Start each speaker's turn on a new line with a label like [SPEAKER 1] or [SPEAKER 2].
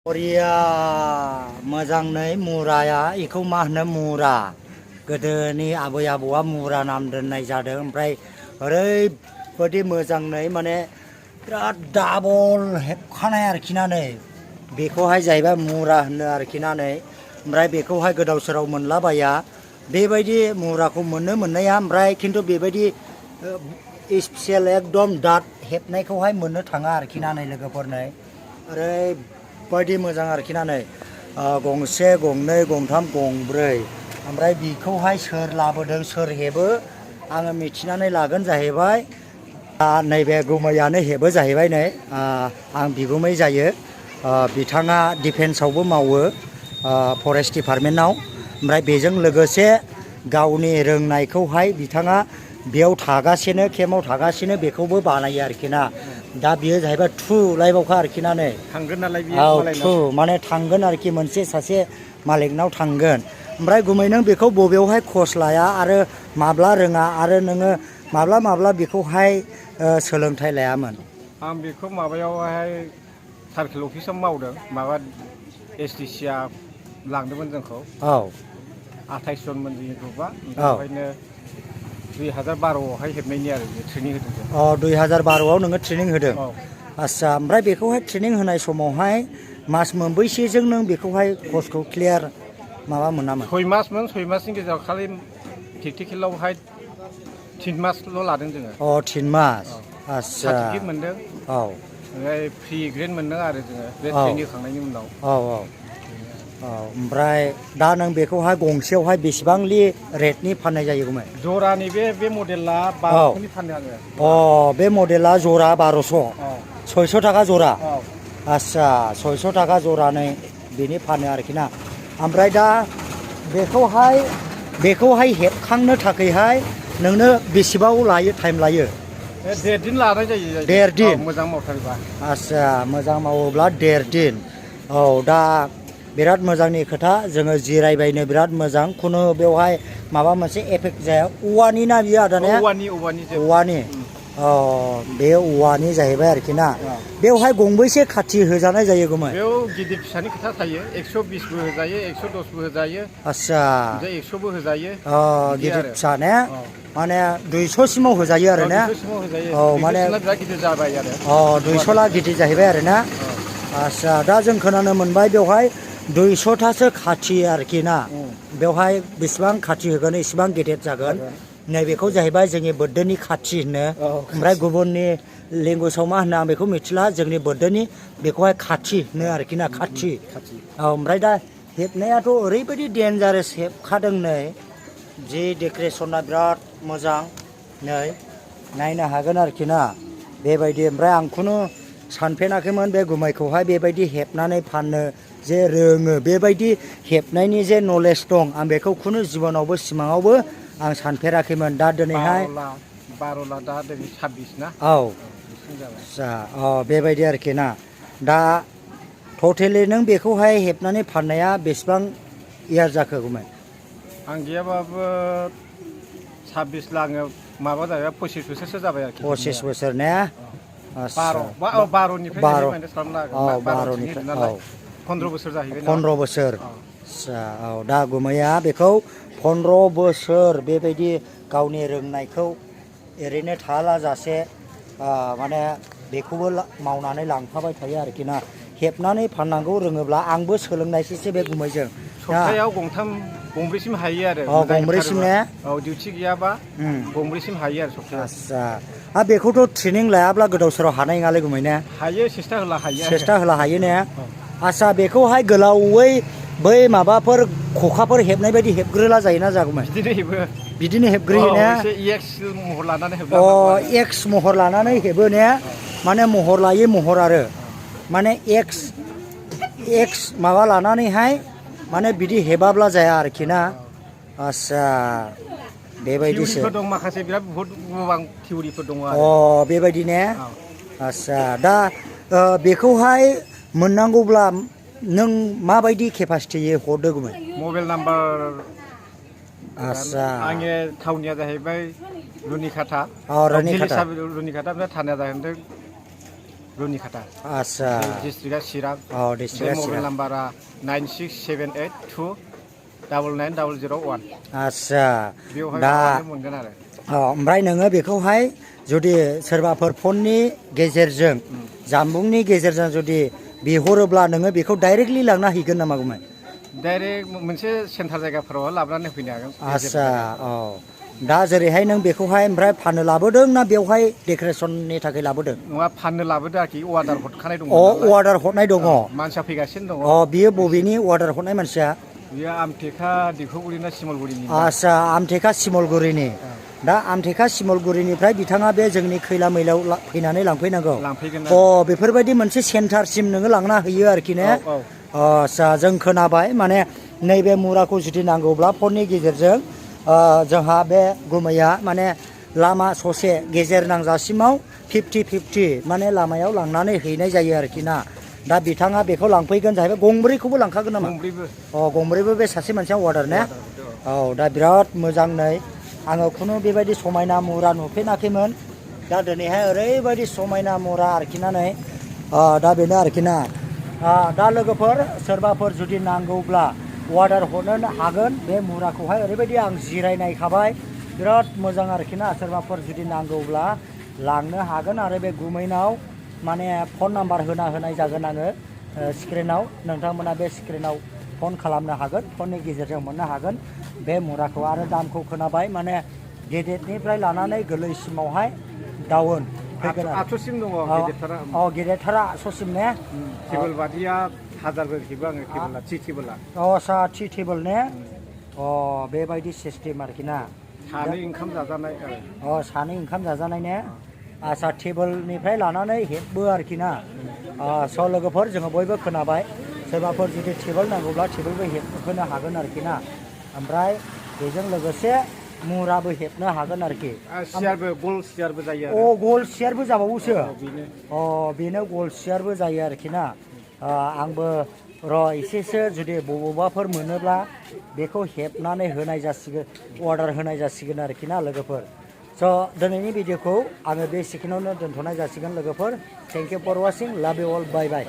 [SPEAKER 1] Korea मोजाङै मुराया इखौ मा होनो मुरा गोदोनि आबै आबौआ मुरा नाम दोननाय जादों ओमफ्राय ओरैबायदि मोजाङै माने बिराद डाबल हेबखानाय आरोखि ना नै बेखौहाय जाहैबाय मुरा होनो आरोखि ना नै ओमफ्राय बेखौहाय गोदाव सोराव मोनलाबाया बेबायदि मुराखौ मोननाया ओमफ्राय खिन्थु बेबायदि स्पेसियेल एकदम दाद हेबनायखौहाय मोननो थाङा आरोखि ना नै लोगोफोरनै ओरैबायदि मोजां आरोखि ना नै गंसे गंनै गंथाम गंब्रै ओमफ्राय बेखौहाय सोर लाबोदों सोर हेबो आङो मिथिनानै लागोन जाहैबाय नैबे गुमैयानो हेबो जाहैबाय नै आं बिगुमै जायो बिथाङा डिफेन्सआवबो मावो फरेस्ट डिपार्टमेन्टआव ओमफ्राय बेजों लोगोसे गावनि रोंनायखौहाय बिथाङा बेयाव थागासिनो केम्पआव थागासिनो बेखौबो बानायो आरोखि ना दा बियो जाहैबाय टु लाइफआवखा आरोखि ना नै
[SPEAKER 2] थांगोन नालाय बियो
[SPEAKER 1] टु माने थांगोन आरोखि मोनसे सासे मालिकनाव थांगोन ओमफ्राय गुमै नों बेखौ बबेयावहाय कर्स लाया आरो माब्ला रोङा आरो नोङो माब्ला बेखौहाय सोलोंथाइ लायामोन
[SPEAKER 2] आं बेखौ माबायावहाय सार्केल अफिसाव मावदों माबा SDC आ लांदोंमोन जोंखौ 28 जनमोन जोंनि ग्रुपआ ओमफ्रायनो 2012आवहाय हेबनायनि आरो ट्रेनिं होदों जों
[SPEAKER 1] 2012आव नोङो ट्रेनिं होदों आस्सा ओमफ्राय बेखौहाय ट्रेनिं होनाय समावहाय मास मोनबैसेजों नों बेखौहाय कर्सखौ क्लियार माबा मोनामोन
[SPEAKER 2] 6 मासमोन 6 मासनि गेजेराव खालि प्रेक्टिकेलावहाय 3 मासल' लादों जोङो
[SPEAKER 1] 3 मास आस्सा
[SPEAKER 2] सार्टिफिकेट मोनदों ओमफ्राय फ्रि ग्रेड मोनदों आरो जोङो बे ट्रेनिं होखांनायनि उनाव
[SPEAKER 1] ओमफ्राय दा नों बेखौहाय गंसेयावहाय बेसेबांलि रेटनि फाननाय जायो गुमै
[SPEAKER 2] जरानि बे मडेला 1200नि फानो आङो
[SPEAKER 1] बे मडेला जरा 1200 600 थाखा जरा आस्सा 600 थाखा जरानै बेनि फानो आरोखि ना ओमफ्राय दा बेखौहाय हेबखांनो थाखायहाय नोंनो बेसेबां लायो टाइम लायो
[SPEAKER 2] 1.5 दिन लानाय जायो
[SPEAKER 1] 1.5 दिन
[SPEAKER 2] मोजां मावथारोबा
[SPEAKER 1] आस्सा मोजां मावोब्ला 1.5 दिन दा बिराद मोजांनि खोथा जोङो जिरायबायनो बिराद मोजां खुनु बेवहाय माबा मोनसे एफेक्ट जाया औवानि ना बियो आदाने औवानि बे औवानि जाहैबाय आरोखि ना बेवहाय गंबैसे खाथि होजानाय जायो गुमै
[SPEAKER 2] बेयाव गिदिर फिसानि खोथा थायो 120बो होजायो 110बो होजायो
[SPEAKER 1] आस्सा
[SPEAKER 2] 100बो होजायो
[SPEAKER 1] गिदिर फिसा ने माने 200 सिमाव होजायो आरो ने
[SPEAKER 2] 200 सिमाव होजायो माने बिराद गिदिर जाबाय आरो
[SPEAKER 1] 200 ला गिदिर जाहैबाय आरो ना आस्सा दा जों खोनानो मोनबाय बेवहाय 200थासो खाथि आरोखि ना बेवहाय बेसेबां खाथि होगोन एसेबां गेदेर जागोन नैबेखौ जाहैबाय जोंनि बोरदोनि खाथि होनो ओमफ्राय गुबुननि लेंगुवेजाव मा होनो आं बेखौ मिथिला जोंनि बोरदोनि बेखौहाय खाथि होनो आरोखि ना खाथि ओमफ्राय दा हेबनायाथ' ओरैबायदि डेन्जारेस हेबखादों नै जि डेक'रेसना बिराद मोजां नै नायनो हागोन आरोखि ना बेबायदि ओमफ्राय आं खुनु सानफेराखैमोन बे गुमायखौहाय बेबायदि हेबनानै फाननो जे रोङो बेबायदि हेबनायनि जे नलेज दं आं बेखौ खुनु जिबनावबो सिमाङावबो आं सानफेराखैमोन दा दिनैहाय
[SPEAKER 2] 12 दा दिनै 26 ना
[SPEAKER 1] आस्सा बेबायदि आरोखि ना दा टटेलि नों बेखौहाय हेबनानै फाननाया बेसेबां इयार जाखो गुमै
[SPEAKER 2] आं गैयाबाबो 26 लाङो माबा जाबाय 25 बोसोरसो जाबाय आरोखि
[SPEAKER 1] 25 बोसोर ने
[SPEAKER 2] 12निफ्राय माइनास खालामनो नालाय 15 बोसोर जाहैबाय
[SPEAKER 1] 15 बोसोर आस्सा दा गुमैया बेखौ 15 बोसोर बेबायदि गावनि रोंनायखौ ओरैनो थालाजासे माने बेखौबो मावनानै लांफाबाय थायो आरोखि ना हेबनानै फाननांगौ रोङोब्ला आंबो सोलोंनायसैसो बे गुमैजों
[SPEAKER 2] सप्तायाव गंब्रैसिम हायो आरो
[SPEAKER 1] गंब्रैसिम ने
[SPEAKER 2] डिउटि गैयाबा गंब्रैसिम हायो आरो सप्तायाव
[SPEAKER 1] आस्सा बेखौथ' ट्रेनिं लायाब्ला गोदाव सोराव हानाय नङालै गुमै ने
[SPEAKER 2] हायो सेस्था
[SPEAKER 1] होला हायो ने आस्सा बेखौहाय गोलावै बै माबाफोर खखाफोर हेबनाय बायदि हेबग्रोला जायोना जागौमोन बिदिनो हेबग्रोयो ने एक्स महर लानानै हेबो ने माने महर लायै महर आरो माने एक्स माबा लानानैहाय माने बिदि हेबाब्ला जाया आरोखि ना आस्सा बेबायदिसो
[SPEAKER 2] दं माखासे बिराद गोबां थिउरिफोर दङ
[SPEAKER 1] बेबायदि ने आस्सा दा बेखौहाय मोननांगौब्ला नों माबायदि केपासिटियै हरदों गुमै
[SPEAKER 2] मबाइल नाम्बार
[SPEAKER 1] आस्सा
[SPEAKER 2] आंनि थावनिया जाहैबाय रुनिखाथा रुनिखाथा ओमफ्राय थानाया जाहैदों रुनिखाता
[SPEAKER 1] आदसा
[SPEAKER 2] डिस्ट्रिक्टआ चिरां
[SPEAKER 1] औ डिस्ट्रिक्टआ
[SPEAKER 2] मबाइल
[SPEAKER 1] चिरां
[SPEAKER 2] नाम्बारा 9678299001
[SPEAKER 1] आदसा
[SPEAKER 2] बेवहाय
[SPEAKER 1] दा
[SPEAKER 2] माबानो मोनगोन आरो
[SPEAKER 1] ओमफ्राय नोङो बेखौहाय जुदि सोरबाफोर फननि गेजेरजों जानबुंनि गेजेरजों जुदि बिहरोब्ला नोङो बेखौ डाइरेक्टलि लांना हैगोन नामा गुमै
[SPEAKER 2] डाइरेक्ट मोनसे सेन्टार जायगाफोराव लाबोनानै फैनो हागोन
[SPEAKER 1] आदसा औ दा जेरैहाय नों बेखौहाय ओमफ्राय फाननो लाबोदों ना बेवहाय डेक'रेसननि थाखाय लाबोदों
[SPEAKER 2] नङा फाननो लाबोदो आरोखि अर्डार हरखानाय दङ
[SPEAKER 1] अ अर्डार हरनाय दङ
[SPEAKER 2] मानसिया फैगासिनो दङ
[SPEAKER 1] अ बियो बबेनि अर्डार हरनाय मानसिया
[SPEAKER 2] बियो आमटेका दिखुगुरि ना सिमलगुरिनि
[SPEAKER 1] आदसा आमटेका सिमलगुरिनि दा आमटेका सिमलगुरिनिफ्राय बिथाङा बे जोंनि खैला मैलायाव फैनानै लांफैनांगौ
[SPEAKER 2] लांफैगोन
[SPEAKER 1] अ बेफोरबायदि मोनसे सेन्टारसिम नोङो लांना हैयो आरोखि ने आदसा जों खोनाबाय माने नैबे मुराखौ जुदि नांगौब्ला फननि गेजेरजों जोंहा बे गुमैया माने लामा ससे गेजेर नांजासिमाव 50-50 माने लामायाव लांनानै हैनाय जायो आरोखि ना दा बिथाङा बेखौ लांफैगोन जाहैबाय गंब्रैखौबो लांखागोन नामा गंब्रैबो बे सासे मानसिया अर्डार ने औ दा बिराद मोजां नै आङो खुनु बेबायदि समायना मुरा नुफेराखैमोन दा दिनैहाय ओरैबायदि समायना मुरा आरोखि ना नै दा बेनो आरोखि ना दा लोगोफोर सोरबाफोर जुदि नांगौब्ला अर्डार हरनो हागोन बे मुराखौहाय ओरैबायदि आं जिरायनायखाबाय बिराद मोजां आरोखि ना सोरबाफोर जुदि नांगौब्ला लांनो हागोन आरो बे गुमैनाव माने फन नाम्बार होनाय जागोन आङो स्क्रिनाव नोंथांमोना बे स्क्रिनाव फन खालामनो हागोन फननि गेजेरजों मोननो हागोन बे मुराखौ आरो दामखौ खोनाबाय माने गेदेरनिफ्राय लानानै गोरलैसिमावहाय डाउन फैगोन
[SPEAKER 2] आठस'सिम दङ गेदेरथारा
[SPEAKER 1] गेदेरथारा आठस'सिम ने
[SPEAKER 2] टेबोल बादिया हाजारबो हेबो आङो टेबोला थि टेबोला
[SPEAKER 1] आदसा थि टेबोल ने बेबायदि सिस्टेम आरोखि ना
[SPEAKER 2] सानै ओंखाम जाजानाय
[SPEAKER 1] सानै ओंखाम जाजानाय ने आदसा टेबोलनिफ्राय लानानै हेबो आरोखि ना स' लोगोफोर जोङो बयबो खोनाबाय सोरबाफोर जुदि टेबोल नांगौब्ला टेबोलबो हेबहोनो हागोन आरोखि ना ओमफ्राय बेजों लोगोसे मुराबो हेबनो हागोन आरोखि
[SPEAKER 2] सियारबो गल सियारबो जायो
[SPEAKER 1] गल सियारबो जाबावोसो बेनो गल सियारबो जायो आरोखि ना आंबो एसेसो जुदि बबावबाफोर मोनोब्ला बेखौ हेबनानै होनाय जासिगोन अर्डार होनाय जासिगोन आरोखि ना लोगोफोर स' दिनैनि भिडिअखौ आङो बे सेकेन्डआवनो दोनथ'नाय जासिगोन लोगोफोर थेंक इउ फर वाचिं लाभ इउ अल बाय बाय